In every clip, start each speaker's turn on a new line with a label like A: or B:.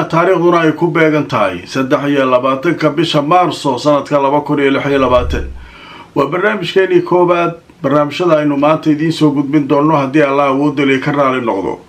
A: Taariikhduna ay ku beegan tahay 23-ka bisha Maarso sanadka 2026. Waa barnaamijkeenii koowaad barnaamijyada aynu maanta idiin soo gudbin doonno, haddii Allah awoodali ka raali noqdo.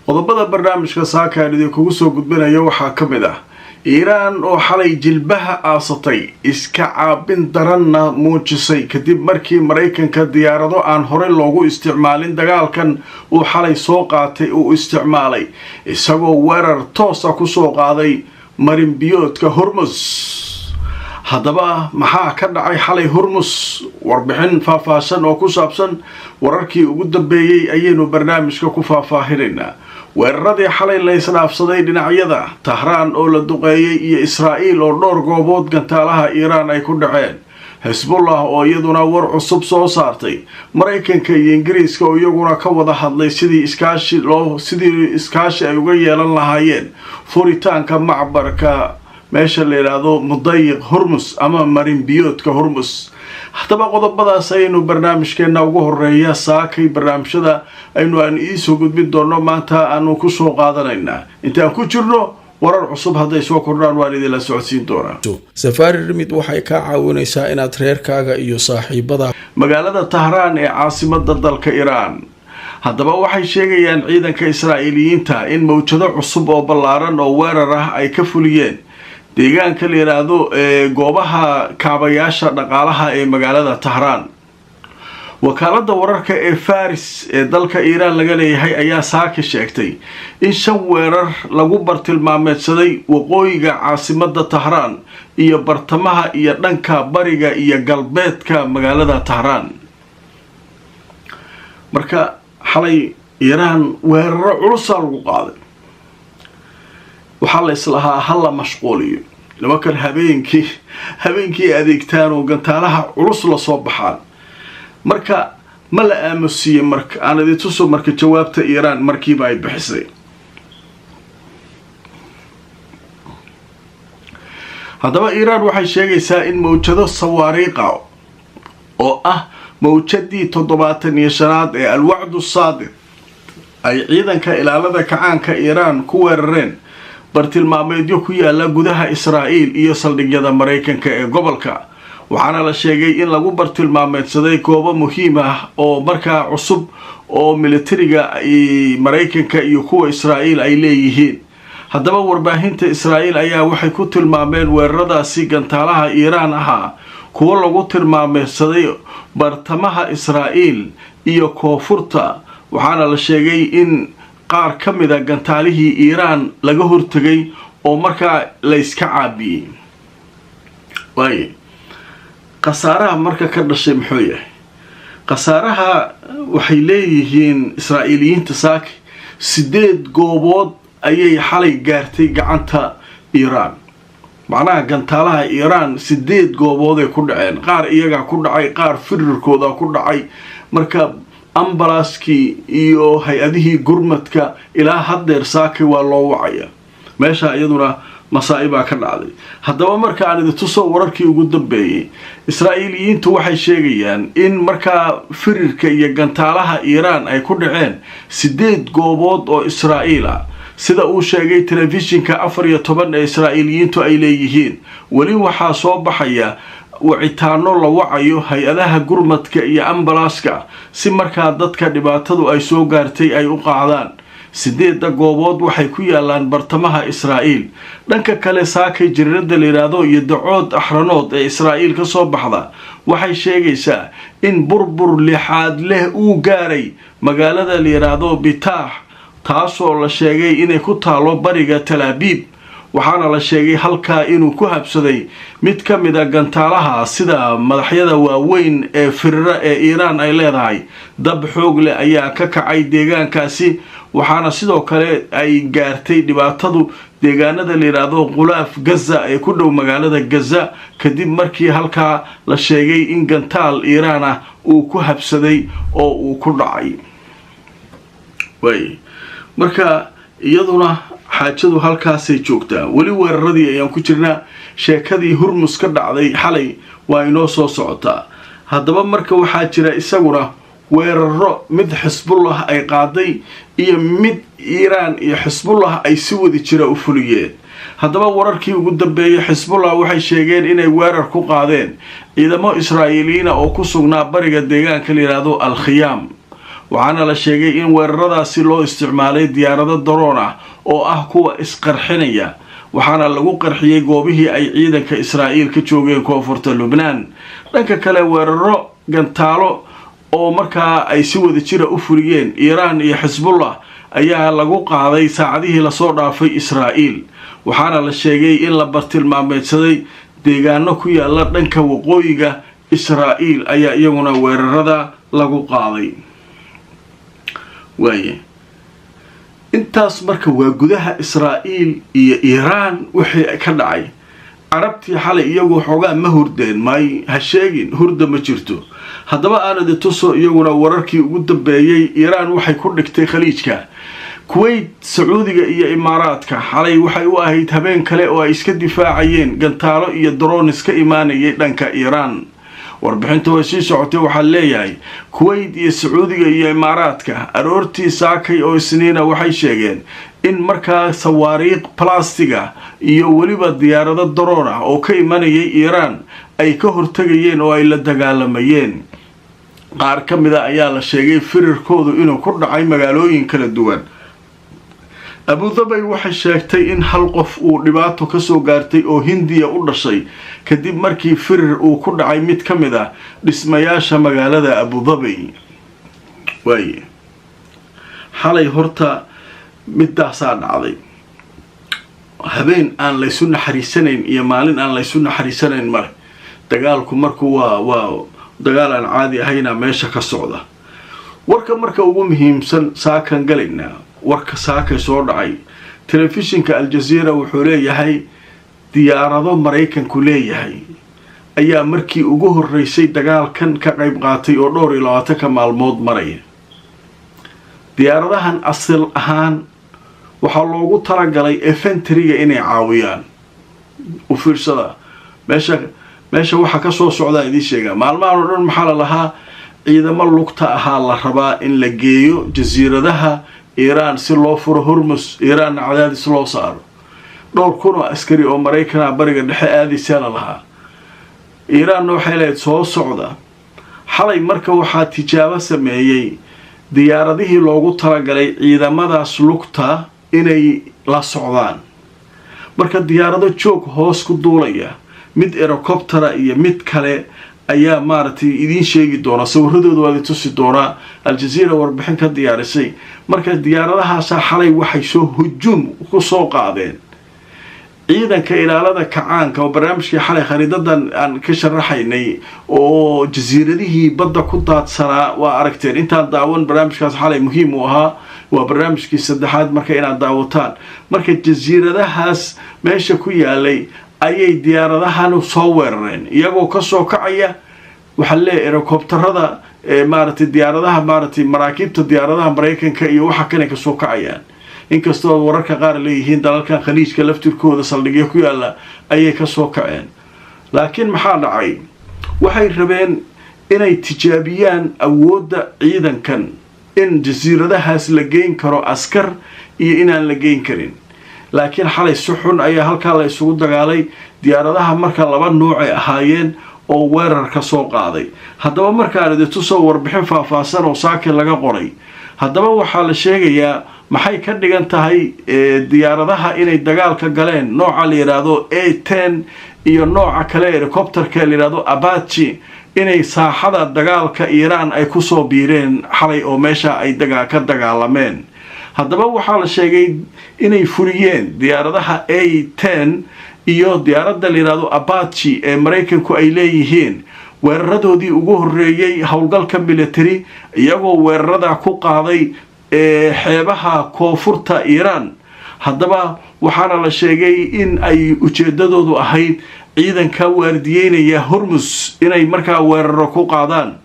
A: Qodobada barnaamijka saaka aan idinkugu soo gudbinayo waxaa ka mid ah Iiraan oo xalay jilbaha aasatay, iska caabin daranna muujisay, kadib markii Maraykanka diyaarado aan horey loogu isticmaalin dagaalkan uu xalay soo qaatay uu isticmaalay, isagoo weerar toosa kusoo qaaday marinbiyoodka Hormus. Haddaba maxaa ka dhacay xalay Hormus? Warbixin faahfaahsan oo ku saabsan wararkii ugu dambeeyey ayaynu barnaamijka ku faahfaahinaynaa. Weeraradii xalay la isdhaafsaday dhinacyada Tahraan oo la duqeeyey iyo Israa'iil oo dhowr goobood gantaalaha Iiraan ay ku dhaceen, Xisbullah oo iyaduna war cusub soo saartay, Maraykanka iyo Ingiriiska oo iyaguna ka wada hadlay sidii iskaashi ay uga yeelan lahaayeen furitaanka macbarka meesha la yidhaahdo Mudayiq Hormus ama marinbiyoodka Hormus. Haddaba qodobadaas ayaynu barnaamijkeena ugu horeeya saakay barnaamijyada aynu aan iisoo gudbin doono maanta aanu kusoo qaadanaynaa. Intaan ku jirno, warar cusub hadday soo kordhaan waan idinla socodsiin doonaa.
B: Safari Remit waxay kaa caawinaysaa inaad reerkaaga iyo saaxiibada
A: Magaalada Tahraan ee caasimada dalka Iiraan, haddaba waxay sheegayaan ciidanka Israa'iiliyiinta in mawjado cusub oo ballaaran oo weerar ah ay ka fuliyeen deegaanka la yidhaahdo ee goobaha kaabayaasha dhaqaalaha ee magaalada Tahraan. Wakaaladda wararka ee Faris ee dalka Iiraan laga leeyahay ayaa saaki sheegtay in shan weerar lagu bartilmaameedsaday waqooyiga caasimada Tahraan iyo bartamaha iyo dhanka bariga iyo galbeedka magaalada Tahraan. Marka xalay Iiraan weeraro culusaa lagu qaaday. Waxaa la islahaa ha la mashquuliyo nimankan, habeenkii adeegtaan oo gantaalaha culus lasoo baxaan. Marka ma la aamusiiye? Marka aan idin tuso marka jawaabta Iiraan markiiba ay bixisay. Haddaba Iiraan waxay sheegaysaa in mawjado sawaariiqa oo ah mawjadii 75aad ee Alwacdu Saadiq ay ciidanka ilaalada kacaanka Iiraan ku weerareen bartilmaameedyo ku yaala gudaha Israa'iil iyo saldhigyada Maraykanka ee gobolka. Waxaana la sheegay in lagu bartilmaameedsaday goobo muhiim ah oo markaa cusub oo militariga Maraykanka iyo kuwa Israa'iil ay leeyihiin. Haddaba warbaahinta Israa'iil ayaa waxay ku tilmaameen weeraradaasi gantaalaha Iiraan ahaa kuwo lagu tilmaameedsaday bartamaha Israa'iil iyo koonfurta. Waxaana la sheegay in qaar ka mid a gantaalihii Iiraan laga hortegay oo markaa la yska caabiyey. Waay, khasaaraha marka ka dhashay muxuu yahay? Khasaaraha waxay leeyihiin Israa'iiliyiinta saaki sideed goobood ayay xalay gaartay gacanta Iiraan. Macnaha gantaalaha Iiraan sideed goobooday ku dhaceen, qaar iyagaa ku dhacay, qaar firirkooda ku dhacay. Marka ambalaaskii iyo hay-adihii gurmadka ilaa haddeer saakay waa loo wacaya. Meesha iyaduna masaa'ibaa ka dhacday. Haddaba marka aan idin tuso wararkii ugu dambeeyey, Israa'iiliyiintu waxay sheegayaan in markaa firirka iyo gantaalaha Iiraan ay ku dhaceen sideed goobood oo Israa'iil ah, sida uu sheegay telefishinka 14 ee Israa'iiliyiintu ay leeyihiin. Weli waxaa soo baxaya wicitaano la wacayo hay-adaha gurmadka iyo ambalaaska si markaa dadka dhibaatadu ay soo gaartay ay u qaadaan. Sideedda goobood waxay ku yaalaan bartamaha Israa'iil. Dhanka kale, saakay jariirada la yidhaahdo iyo Dacood Axranood ee Israa'iil ka soo baxda waxay sheegaysaa in burbur lixaad leh uu gaaray magaalada la yidhaahdo Bitaax, taasoo la sheegay inay ku taalo bariga Talaabiib. Waxaana la sheegay halkaa inuu ku habsaday mid ka mid a gantaalaha sida madaxyada waaweyn ee firira ee Iiraan ay leedahay. Dab xoog leh ayaa ka kacay deegaankaasi. Waxaana sidoo kale ay gaartay dhibaatadu deegaanada la yidhaahdo Khulaaf Gaza ee ku dhow magaalada Gaza, kadib markii halkaa la sheegay in gantaal Iiraan ah uu ku habsaday oo uu ku dhacay. Waay, marka iyaduna xaajadu halkaasay joogtaa. Weli weeraradii ayaan ku jirnaa. Sheekadii Hurmus ka dhacday xalay waa inoo soo socotaa. Haddaba marka waxaa jira isaguna Weeraro mid Xisbullah ay qaaday iyo mid Iiraan iyo Xisbullah ay si wadi jira u fuliyeen. Haddaba wararkii ugu dambeeyay, Xisbullah waxay sheegeen inay weerar ku qaadeen ciidamo Israa'iiliyiina oo ku sugnaa bariga deegaanka la yidhaahdo Al Khiyaam, waxaana la sheegay in weeraradaasi loo isticmaalay diyaarado daroon ah oo ah kuwa isqarxinaya, waxaana lagu qarxiyey goobihii ay ciidanka Israa'iil ka joogeen koonfurta Lubnaan. Dhanka kale, weeraro gantaalo oo markaa ay si wada jira u fuliyeen Iiraan iyo Xisbullah ayaa lagu qaaday saacadihii lasoo dhaafay Israa'iil, waxaana la sheegay in la bartilmaameedsaday deegaano ku yaala dhanka waqooyiga Israa'iil ayaa iyaguna weerarada lagu qaaday. Waaye intaas marka waa gudaha Israa'iil iyo Iiraan wixii ka dhacay. Carabtii xalay iyagu xoogaa ma hurdeen, may ha sheegin, hurda ma jirto. Haddaba aan idi tuso iyaguna wararkii ugu dambeeyey. Iiraan waxay ku dhigtay Khaliijka, Kuwait, Sacuudiga iyo Imaaraadka. Xalay waxay u ahayd habeen kale oo ay iska difaacayeen gantaalo iyo drones ka imaanayay dhanka Iiraan. Warbixinta way sii socotay. Waxaa leeyahay Kuwait iyo Sacuudiga iyo Imaaraadka aroortii saakay oo Isniina waxay sheegeen in markaa sawaariikh ballistic-ga iyo weliba diyaarado daroon ah oo ka imanayay Iiraan ay ka hortegayeen oo ay la dagaalamayeen. Qaar ka mida ayaa la sheegay firirkoodu inuu ku dhacay magaalooyin kala duwan. Abudabay waxay sheegtay in hal qof uu dhibaato kasoo gaartay oo Hindiya u dhashay, kadib markii firir uu ku dhacay mid ka mid ah dhismayaasha magaalada Abudabay. Waaye xalay horta midaasaa dhacday. Habeen aan laysu naxariisanayn iyo maalin aan laysu naxariisanayn male. Dagaalku marku waa dagaal aan caadi ahayna meesha ka socda. Warka marka ugu muhiimsan saakan galaynaa, warka saakay soo dhacay telefishinka Aljazeera wuxuu leeyahay diyaarado Maraykanku leeyahay ayaa markii ugu horreysay dagaalkan ka qayb qaatay oo 24-ka maalmood maraya. Diyaaradahan asal ahaan waxaa loogu talagalay infantry-ga inay caawiyaan. U fiirsada meesha waxaa kasoo socdaa idiin sheegaa. Maalmahan oo dhan maxaa la lahaa? Ciidamo lugta ahaa la rabaa in la geeyo jasiiradaha Iiraan si loo furo Hormus, Iiraanna cadaadis loo saaro. Dhowr kun oo askari oo Maraykana Bariga Dhexe aadaysaa la lahaa. Iiraanna waxay lahayd soo socda. Xalay marka waxaa tijaabo sameeyey diyaaradihii loogu talagalay ciidamadaas lugta inay la socdaan. Marka diyaarado joog hoos ku duulaya, mid helicopter-a iyo mid kale ayaa maaragtay idiin sheegi doona, sawiradooda waa idin tusi doonaa. Aljazeera warbixin ka diyaarisay. Marka diyaaradahaasaa xalay waxay soo hujuum ku soo qaadeen ciidanka Ilaalada Kacaanka, oo barnaamijkii xalay khariidadan aan ka sharaxaynay oo jasiiradihii badda ku daadsanaa waa aragteen. Intaan daawan barnaamijkaas xalay muhiim uu ahaa, waa barnaamijkii saddexaad marka inaad daawataan. Marka jasiiradahaas meesha ku yaalay ayay diyaaradahan soo weerareen iyagoo kasoo kacaya, waxaa leeyahay, helicopter-ada, maaragtay diyaaradaha, maaragtay maraakiibta diyaaradaha Maraykanka iyo waxa kale kasoo kacayaan, inkastoo wararka qaar leeyihiin dalalkan Khaliijka laftirkooda saldhigyo ku yaala ayay kasoo kaceen. Laakiin maxaa dhacay? Waxay rabeen inay tijaabiyaan awoodda ciidankan, in jasiiradahaas la geyn karo askar iyo inaan la geyn karin. Laakiin xalay si xun ayaa halkaa la isugu dagaalay. Diyaaradaha marka laba nuucay ahaayeen oo weerar ka soo qaaday. Haddaba markaan idi tusoo warbixin faahfaahsan oo saakin laga qoray. Haddaba waxaa la sheegayaa maxay ka dhigan tahay diyaaradaha inay dagaalka galeen, nooca la yidhaahdo A-10 iyo nooca kale helicopter-ka la yidhaahdo Apache, inay saaxada dagaalka Iiraan ay kusoo biireen xalay oo meesha ay ka dagaalameen. Haddaba waxaa la sheegay inay fuliyeen diyaaradaha A-10 iyo diyaaradda la yidhaahdo Apache ee Maraykanku ay leeyihiin weeraradoodii ugu horreeyey howlgalka military, iyagoo weerarada ku qaaday xeebaha koonfurta Iiraan. Haddaba waxaana la sheegay in ay ujeedadoodu ahayd ciidanka waardiyeynaya Hormus inay markaa weeraro ku qaadaan.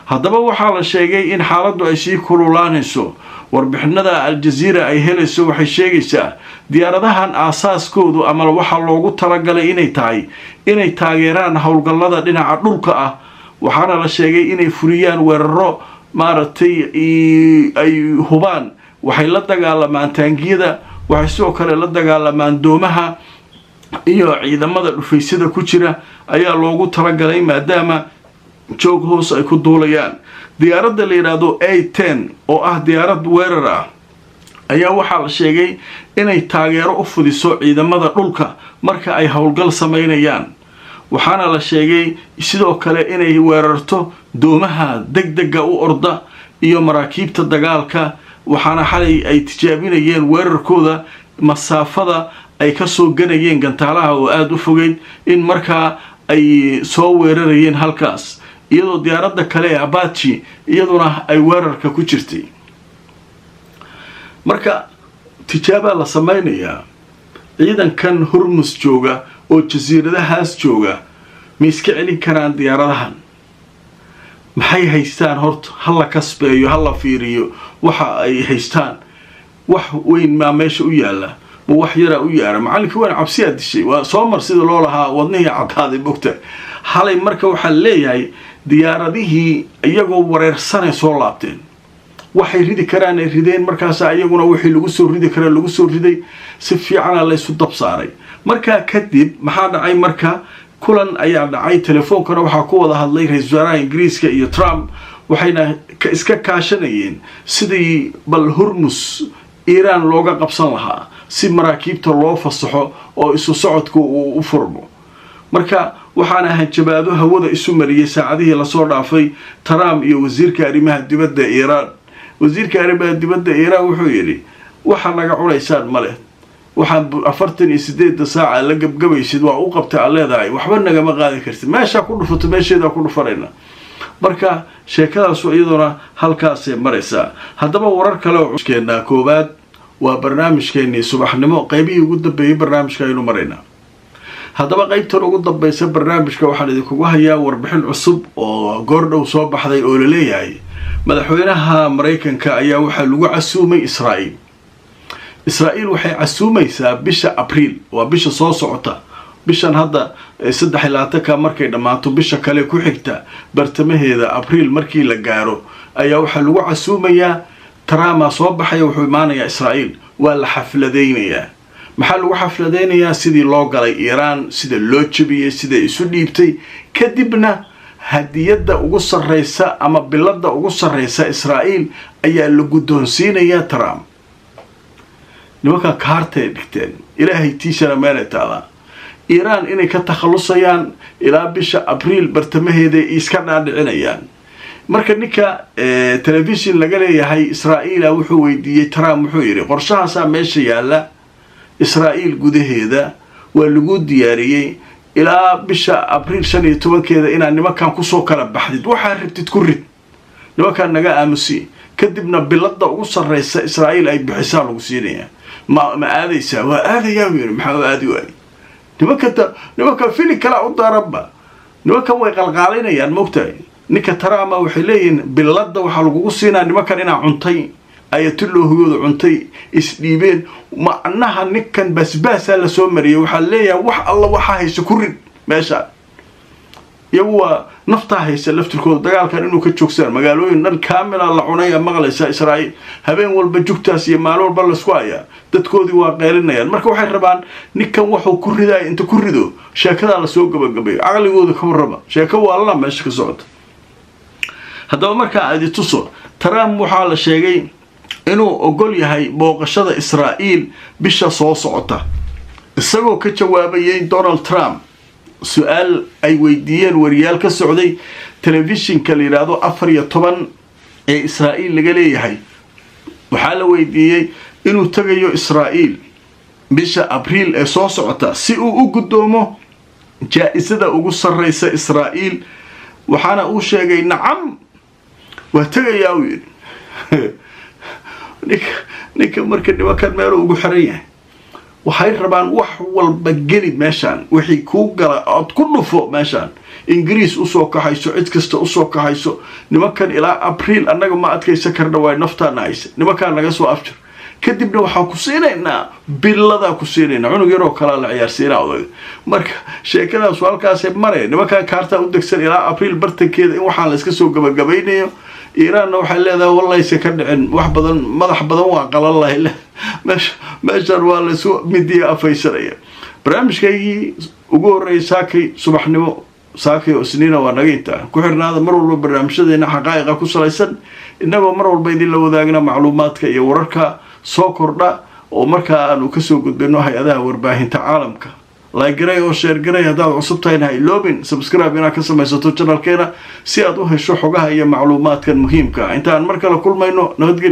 A: Haddaba waxaa la sheegay in xaaladdu ay sii kululaanayso. Warbixinada Aljaziira ay helayso waxay sheegaysaa diyaaradahan aasaaskoodu ama waxaa loogu talagalay inay tahay inay taageeraan howlgallada dhinaca dhulka ah, waxaana la sheegay inay fuliyaan weeraro. Maaragtay, ay hubaan, waxay la dagaalamaan taangiyada, waxay sidoo kale la dagaalamaan doomaha iyo ciidamada dhufaysyada ku jira ayaa loogu talagalay, maadaama joog hoos ay ku duulayaan. Diyaaradda la yidhaahdo A-10 oo ah diyaarad weerar ah ayaa waxaa la sheegay inay taageero u fudiso ciidamada dhulka marka ay howlgal sameynayaan. Waxaana la sheegay sidoo kale inay weerarto doomaha degdega u orda iyo maraakiibta dagaalka. Waxaana xalay ay tijaabinayeen weerarkooda, masaafada ay kasoo ganayeen gantaalaha oo aada u fogeyd in markaa ay soo weerarayeen halkaas, iyadoo diyaaradda kale ee Apache iyaduna ay weerarka ku jirtay. Marka tijaabaa la sameynayaa. Ciidankan Hormus jooga oo jasiiradahaas jooga ma iska celin karaan diyaaradahan? Maxay haystaan horta? Ha la kasbeeyo, ha la fiiriyo waxa ay haystaan. Wax weyn maa meesha u yaalla ma wax yaraa u yaara? Macallinkii waan cabsiyaa dishay, waa soo mar sida loo lahaa, wadnihii caddaaday bogta xalay. Marka waxaa leeyahay diyaaradihii iyagoo wareersanay soo laabteen. Waxay ridi karaan ay rideen, markaasa iyaguna wixii lagu soo ridi karaa lagu soo riday. Si fiicana laysu dab saaray. Markaa kadib maxaa dhacay? Marka kulan ayaa dhacay. Telefoonkana waxaa ku wada hadlay ra-isul wasaaraha Ingiriiska iyo Trump, waxayna iska kaashanayeen sidii bal Hormus Iiraan looga qabsan lahaa, si maraakiibta loo fasaxo oo isu socodku uu u furmo. Marka waxaana hanjabaado hawada isu mariyey saacadihii lasoo dhaafay Trump iyo wasiirka arrimaha dibadda Iiraan. Wasiirka arrimaha dibadda Iiraan wuxuu yidhi: "Waxa naga cunaysaan ma leh. Waxaan 48-da saaca la gabgabaysid waa u qabtay aad leedahay, waxba nagama qaadi kartid. Meeshaa ku dhufato meesheedaa ku dhufanayna." Marka sheekadaasu iyaduna halkaasay maraysaa. Haddaba warar kale oo keenaa koowaad waa barnaamijkeenii subaxnimo. Qaybihii ugu dambeeyey barnaamijka aynu maraynaa. Haddaba qaybtan ugu dambeysa barnaamijka waxaan idinkugu hayaa warbixin cusub oo goordhow soo baxday oo laleeyahay madaxweynaha Maraykanka ayaa waxaa lagu casuumay Israa'iil. Israa'iil waxay casuumaysaa bisha Abriil, waa bisha soo socota, bishan hadda 23-ka markay dhammaato, bisha kale ku xigta bartamaheeda, Abriil markii la gaaro ayaa waxaa lagu casuumayaa. Trump soo baxaya, wuxuu imaanayaa Israa'iil, waa la xafladaynayaa. Maxaa lagu xafladaynayaa? Sidii loo galay Iiraan, sida loo jebiyey, sida isu dhiibtay. Kadibna hadiyadda ugu sarreysa ama biladda ugu sarreysa Israa'iil ayaa la guddoonsiinayaa Trump. Nimankan kaartay dhigteen, Ilaahay tiisana meelay taalaa. Iiraan inay ka takhallusayaan ilaa bisha Abriil bartamaheeda iska dhaadhicinayaan. Marka ninka telefishin laga leeyahay Israa'iila wuxuu weydiiyey Trump, wuxuu yidhi: "Qorshahaasaa meesha yaalla, Israa'iil gudaheeda waa lagu diyaariyey ilaa bisha Abriil 15-keeda inaad nimankan kusoo kala baxdid, waxaa rabtid ku rid, nimankaan naga aamusi, kadibna biladda ugu sarreysa Israa'iil ay bixisaa lagu siinayaa. Ma aadaysaa?" "Waa aadayaa," buu yidhi. "Maxaa u aadi waayey?" Nimanka fili kalaa u daaranba. Nimankan way qalqaalinayaan, moogtahay. Ninka Trump waxay leeyihiin biladda waxaa lagugu siinaa nimankan inaa cuntay, ayatullohigooda cuntay, isdhiibeen. Macnaha ninkan basbaasaa lasoo mariyay. Waxaa leeyahay wax alla waxaa haysa ku rid meesha. Iyagu waa naftaa haysa laftirkooda dagaalkan inuu ka joogsaan. Magaalooyin dhan kaamila la cunay maqlaysa Israa'iil, habeen walba jugtaas iyo maalin walba laysku hayaa, dadkoodii waa qeylinayaan. Marka waxay rabaan ninkan waxuu ku ridaya inta ku rido, sheekadaa lasoo gabagabayo. Caqligooda ka warrama, sheeko waalana meesha ka socota. Haddaba markaa adi tuso, Trump waxaa la sheegay inuu ogol yahay booqashada Israa'iil bisha soo socota. Isagoo ka jawaabayay Donald Trump su-aal ay weydiiyeen wariyaal ka socday telefishinka la yidhaahdo 14 ee Israa'iil laga leeyahay, waxaa la weydiiyey inuu tagayo Israa'iil bisha Abriil ee soo socota si uu u guddoomo jaa-isada ugu sarreysa Israa'iil. Waxaana uu sheegay: "Nacam, waa tegayaa," uu yidhi ninka. Marka nimankan meeluu ugu xiran yahay, waxay rabaan wax walba geli meeshaan, wixii kuu gala ood ku dhufo meeshaan. Ingiriis usoo kaxayso, cid kasta usoo kaxayso nimankan ilaa Abriil. Annaga ma adkaysan karna, waay naftaana haysa. Nimankaan naga soo afjir, kadibna waxaan ku siinaynaa biladaa ku siinaynaa. Cunug yaroo kalaa la ciyaarsiinaa odaga. Marka sheekadaasu halkaasay mare. Nimankan kaartaa u degsan ilaa Abriil bartankeeda in waxaan la iska soo gabagabaynayo. Iiraanna waxay leedahay wallayse ka dhicin wax badan, madax badan waa qalan lahay. Meesha meeshan waa laysu midiya afaysanaya. Barnaamijkaygii ugu horreeyay saakay subaxnimo, saakay oo Isniina, waa naga intaa. Ku xirnaada mar walba barnaamijyadeena xaqaa'iqa ku salaysan, innagoo mar walba idinla wadaagna macluumaadka iyo wararka soo kordha oo markaa aanu kasoo gudbino hay-adaha warbaahinta caalamka. Like garay oo share garay. Haddaad cusub tahayna, ha iloobin subscribe inaad ka samaysato channelkeena si aad u hesho xogaha iyo macluumaadkan muhiimka ah. Intaan mar kale kulmayno, nabadgelyo.